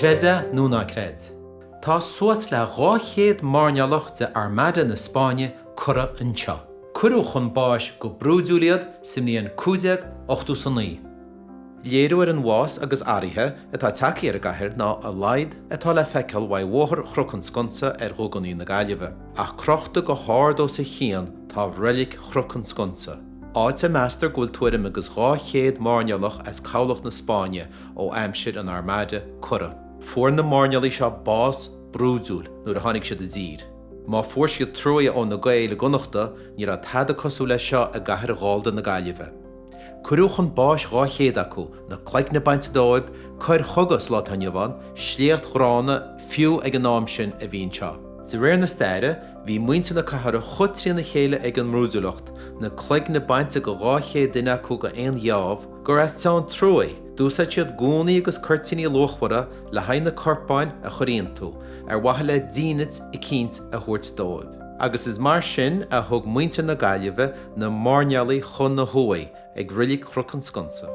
Creid é nó ná creid, tá suas le 200 mairnéalach de Armada na Spáinne curtha anseo. Cuireadh chun báis go brúidiúil iad sa mbliain 1589. Léiriú ar an bhfás agus athruithe atá tagtha ar an gcathair ná a laghad atá le feiceáil uaidh Bhóthar Chnoc an Sconsa ar dhuganna na Gaillimhe. Ach crochta go hard os a chionn tá Reilig Chnoc an Sconsa, áit a meastar go bhfuil tuairim agus 200 mairnéalach as Cabhlach na Spáinne ó aimsir an Armada curtha. Fuair na mairnéalaigh seo bás brúidiúil nuair a tháinig siad i dtír. Má fuair siad truaighe ó na Gaeil i gConnachta, ní raibh tada cosúil leis seo i gcathair ghallda na Gaillimhe. Cuireadh chun báis 200 acu, na cloigne bainte dóibh, coir chogaidh sa lá atá inniu ann, sléacht ghránna, fiú ag an am sin, a bhí anseo. De réir na staire, bhí muintir na cathrach chomh trína chéile ag an mbrúidiúlacht, na cloigne bainte go 200 duine acu go aon gheábh, gur as teann truaí, d'úsáid siad gúnaí agus cuirtíní luachmhara le haghaidh na corpáin a chur iontu, ar mhaithe le dínit eicínt a thabhairt dóibh. Agus is mar sin a thug muintir na Gaillimhe na mairnéalaigh chun na huaighe ag Reilig Chnoc an Sconsa.